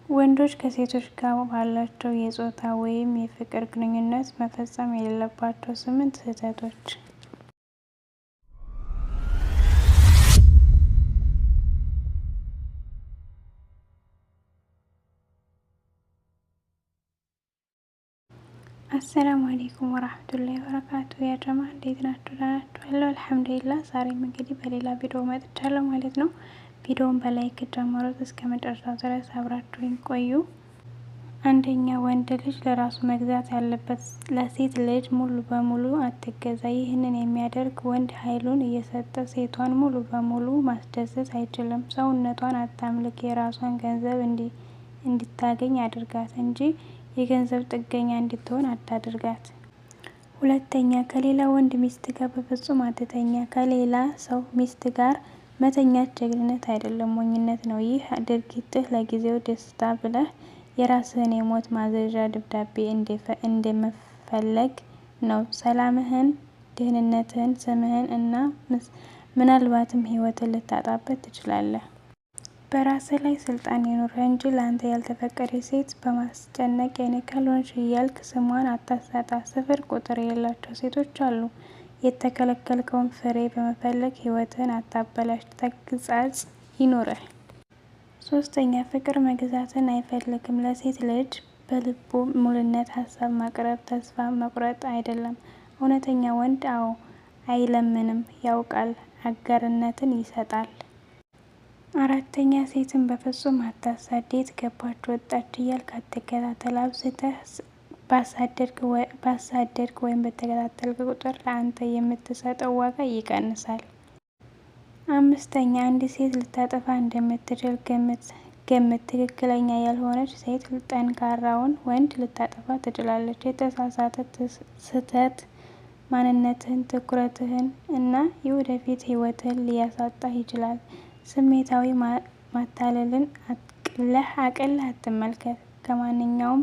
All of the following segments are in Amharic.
ወንዶች ከሴቶች ጋር ባላቸው የጾታ ወይም የፍቅር ግንኙነት መፈጸም የሌለባቸው 8 ስህተቶች። አሰላሙ አለይኩም ወራህመቱላሂ ወበረካቱ። ያ ጀማ እንዴት ናችሁ? ደህና ናችሁ? ያለው አልሐምዱሊላህ። ዛሬም እንግዲህ በሌላ ቪዲዮ መጥቻለሁ ማለት ነው። ቪዲዮውን በ like ጀምሩት እስከ መጨረሻው ድረስ አብራችሁኝ ቆዩ። አንደኛ፣ ወንድ ልጅ ለራሱ መግዛት ያለበት፣ ለሴት ልጅ ሙሉ በሙሉ አትገዛ። ይህንን የሚያደርግ ወንድ ኃይሉን እየሰጠ ሴቷን ሙሉ በሙሉ ማስደሰት አይችልም። ሰውነቷን አታምልክ፣ የራሷን ገንዘብ እንድታገኝ አድርጋት እንጂ የገንዘብ ጥገኛ እንድትሆን አታድርጋት። ሁለተኛ፣ ከሌላ ወንድ ሚስት ጋር በፍጹም አትተኛ። ከሌላ ሰው ሚስት ጋር መተኛት ጀግንነት አይደለም፣ ሞኝነት ነው። ይህ ድርጊትህ ለጊዜው ደስታ ብለህ የራስህን የሞት ማዘዣ ደብዳቤ እንደመፈለግ ነው። ሰላምህን፣ ደህንነትህን፣ ስምህን እና ምናልባትም ህይወትን ልታጣበት ትችላለህ። በራስህ ላይ ስልጣን ይኑርህ እንጂ ለአንተ ያልተፈቀደ ሴት በማስጨነቅ የኔ ካልሆንሽ እያልክ ስሟን አታሳጣ። ስፍር ቁጥር የሌላቸው ሴቶች አሉ። የተከለከልከውን ፍሬ በመፈለግ ህይወትህን አታበላሽ። ተግሳጽ ይኑርህ። ሶስተኛ፣ ፍቅር መግዛትን አይፈልግም። ለሴት ልጅ በልቡ ሙሉነት ሀሳብ ማቅረብ ተስፋ መቁረጥ አይደለም። እውነተኛ ወንድ አዎ አይለምንም፣ ያውቃል፣ አጋርነትን ይሰጣል። አራተኛ፣ ሴትን በፍጹም አታሳድ። የት ገባች ወጣች እያልክ አትከታተል። አብዝተህ ባሳደድክ ወይም በተከታተልክ ቁጥር ለአንተ የምትሰጠው ዋጋ ይቀንሳል። አምስተኛ፣ አንድ ሴት ልታጠፋ እንደምትችል ግምት። ትክክለኛ ያልሆነች ሴት ጠንካራውን ወንድ ልታጠፋ ትችላለች። የተሳሳተ ስህተት ማንነትህን፣ ትኩረትህን እና የወደፊት ህይወትህን ሊያሳጣህ ይችላል። ስሜታዊ ማታለልን አቅለህ አትመልከት፣ ከማንኛውም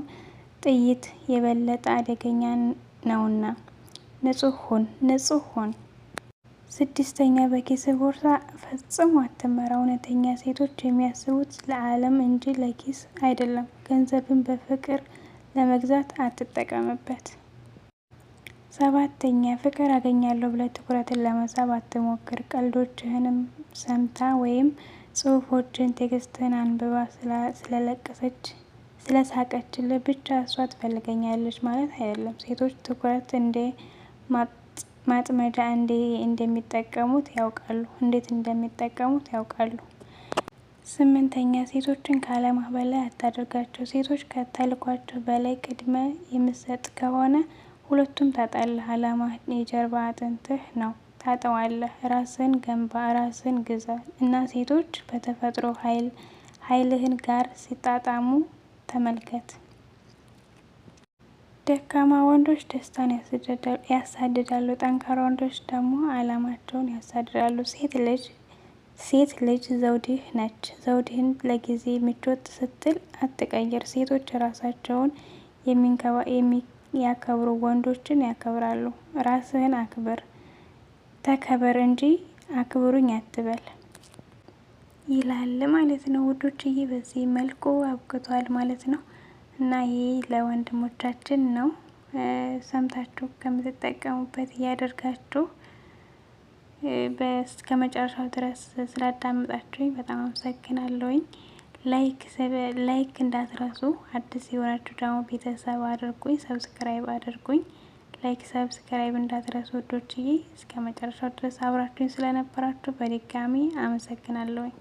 ጥይት የበለጠ አደገኛ ነውና። ንጹህ ሁን፣ ንጹህ ሁን። ስድስተኛ፣ በኪስህ ቦርሳ ፈጽሞ አትመራ። እውነተኛ ሴቶች የሚያስቡት ለዓለም እንጂ ለኪስ አይደለም። ገንዘብን በፍቅር ለመግዛት አትጠቀምበት። ሰባተኛ፣ ፍቅር አገኛለሁ ብለህ ትኩረትን ለመሳብ አትሞክር። ቀልዶችህንም ሰምታ ወይም ጽሁፎችን text ህን አንብባ ስለለቀሰች ስለሳቀችልህ ብቻ እሷ ትፈልገኛለች ማለት አይደለም። ሴቶች ትኩረት እንደ ማጥመጃ እንደሚጠቀሙት ያውቃሉ እንዴት እንደሚጠቀሙት ያውቃሉ። ስምንተኛ፣ ሴቶችን ከዓላማህ በላይ አታድርጋቸው። ሴቶች ከተልዕኳቸው በላይ ቅድሚያ የምትሰጥ ከሆነ ሁለቱም ታጣለህ። ዓላማህ የጀርባ አጥንትህ ነው፣ ታጠዋለህ። ራስህን ገንባ፣ ራስህን ግዛ እና ሴቶች በተፈጥሮ ኃይልህን ጋር ሲጣጣሙ ተመልከት። ደካማ ወንዶች ደስታን ያሳድዳሉ፣ ጠንካራ ወንዶች ደግሞ ዓላማቸውን ያሳድዳሉ። ሴት ልጅ ዘውድህ ነች። ዘውድህን ለጊዜ ምቾት ስትል አትቀይር። ሴቶች ራሳቸውን የሚያከብሩ ወንዶችን ያከብራሉ። ራስህን አክብር፣ ተከበር እንጂ አክብሩኝ አትበል ይላል ማለት ነው ውዶችዬ። በዚህ መልኩ አብቅቷል ማለት ነው እና ይህ ለወንድሞቻችን ነው። ሰምታችሁ ከምትጠቀሙበት እያደርጋችሁ እስከ መጨረሻው ድረስ ስላዳመጣችሁኝ በጣም አመሰግናለሁኝ። like እንዳትረሱ። አዲስ የሆናችሁ ደግሞ ቤተሰብ አድርጉኝ፣ subscribe አድርጉኝ። like subscribe እንዳትረሱ ውዶችዬ። እስከ መጨረሻው ድረስ አብራችሁኝ ስለነበራችሁ በድጋሚ አመሰግናለሁኝ።